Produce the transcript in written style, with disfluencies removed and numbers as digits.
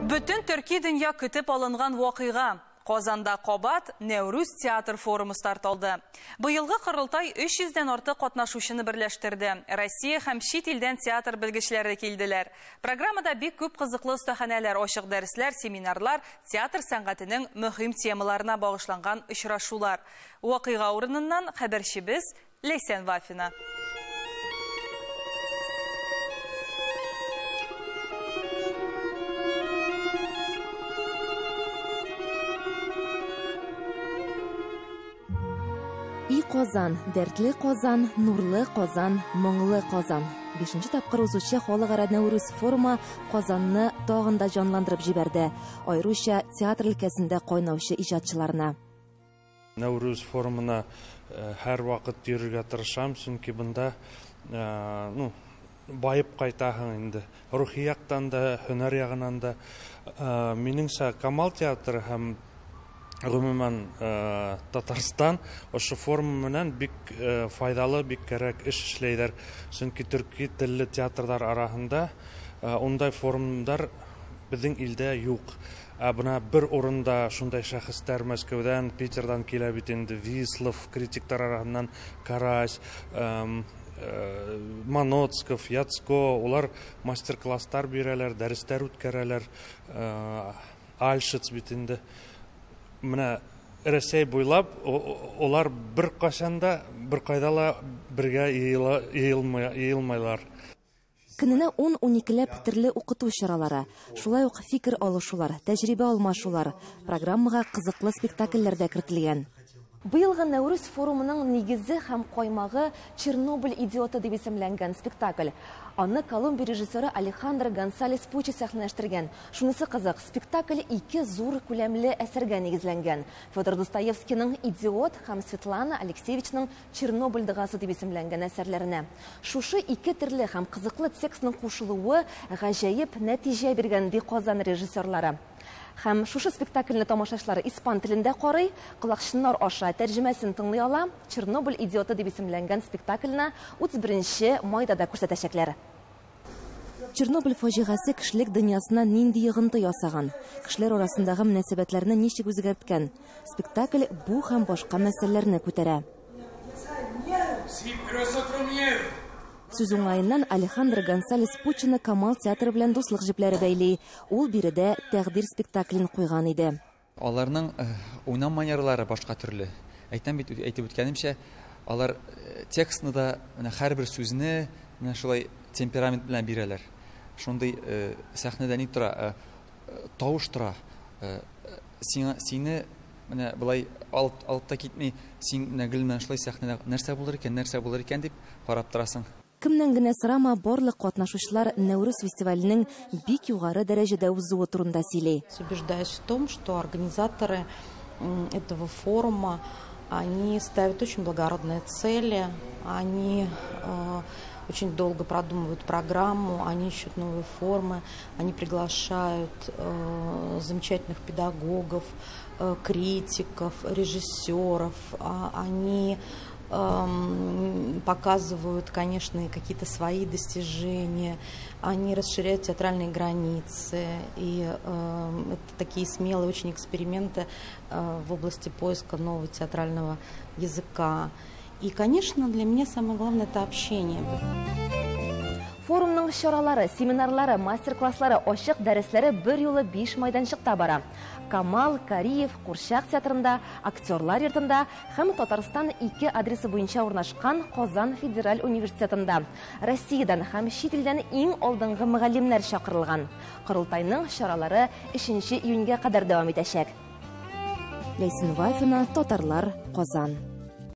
Бөтен төрки дөнья көтеп алынган вакыйга. Казанда кабат Нәүрүз театр форумы старт алды. Быелгы корылтай 300 дән артык катнашучыны берләштерде. Россия һәм чит илдән театр белгечләре килделәр. Программада бик күп кызыклы остаханәләр, ачык дәресләр, семинарлар, театр сәнгатенең мөһим темаларына багышланган очрашулар. Вакыйга урыныннан хәбәрчебез Ләйсән Вафина. И Казан, дәртле Казан, нурлы Казан, моңлы Казан. Бишенче тапкыр узучы халыкара Нәүрүз форумы Казанны тагын да җанландырып җибәрде. Аеруча театр өлкәсендә кайнаучы иҗатчыларны. Нәүрүз форумына һәр вакыт йөрергә тырышам, чөнки бында байып кайтаһың инде. Рухи яктан да, һөнәр ягыннан да. Минеңчә, Камал театры һәм гомумән Татарстан ошо форум менән бик файдалы, бик кәрәк эш эшләйләр. Чөнки төрки телле театрлар арасында ундай форумдар безнең илдә юк. Ә бына бер урында шундай шәхесләр Мәскәүдән, Питердан килә бит инде, Вислов, критиктар арасыннан Карась, Маноцков, Яцко, улар мастер-класслар бирәләр, дәресләр үткәрәләр, Альшиц бит инде. Менә Рәсәй буйлап улар бер кашан да, бер кайда ла бергә йыелмайлар. Көненә 10-12ләп төрле укыту чаралары, шулай ук фикер алышулар, тәҗрибә алмашулар, программага кызыклы спектакльләр дә кертелгән. Быелгы Нәүрүз форумының нигезе һәм каймагы Чернобыль идиоты дип исемләнгән спектакль. Аны Колумбия режиссеры Алехандро Гонсалес Пучи сәхнәләштергән. Шунысы кызык, спектакль ике зур күләмле әсәргә нигезләнгән. Федор Достоевскийның Идиот һәм Светлана Алексеевичның Чернобыль догасы дип исемләнгән әсәрләренә. Шушы ике төрле һәм кызыклы текстның кушылуы гаҗәеп нәтиҗә биргән, ди Казан режиссерлары. Һәм шушы спектакльне тамашачылар испан телендә карый, колакчыннар аша тәрҗемәсен тыңлый ала. Чернобыль идиоты дип исемләнгән спектакльне 31 майда да күрсәтәчәкләр. Чернобыль фаҗигасе кешелек дөньясына нинди йогынты ясаган, кешеләр арасындагы мөнәсәбәтләрне ничек үзгәрткән? Спектакль бу һәм башка мәсьәләләрне күтәрә. Сүз уңаеннан Алехандро Гонсалес Пучины Камал театры белән дуслык җепләре бәйли. Ул биредә тәкъдир спектаклен куйган иде. Аларның уйнау манералары башка төрле. Әйтәм бит, әйтеп үткәнемчә, алар текстны да, менә һәрбер сүзне менә шулай темперамент белән бирәләр. Шундый сәхнәдә ни тора, тавыш тора. Сине менә былай алып та китми, син менә гел менә шулай сәхнәдә нәрсә булыр икән, нәрсә булыр икән дип карап торасың. Кемнән генә сорама, барлык катнашучылар Нәүрүз фестиваленең бик югары дәрәҗәдә узуы турында сөйли. Убеждаюсь в том, что организаторы этого форума, они ставят очень благородные цели, они очень долго продумывают программу, они ищут новые формы, они приглашают замечательных педагогов, критиков, режиссеров, они показывают, конечно, какие-то свои достижения, они расширяют театральные границы, и это такие смелые очень эксперименты в области поиска нового театрального языка. И, конечно, для меня самое главное – это общение. Форумның чаралары, семинарлары, мастер-класслары, ачык дәресләре бер юлы 5 майданчыкта бара. Камал, Кариев, Курчак театрында, Актерлар йортында һәм Татарстан 2 адресы буенча урнашкан Казан федераль университетында. Россиядән һәм чит илдән иң алдынгы мөгаллимнәр чакырылган. Корылтайның чаралары 3 июньгә кадәр дәвам итәчәк. Ләйсән Вафина, Татарлар, Казан.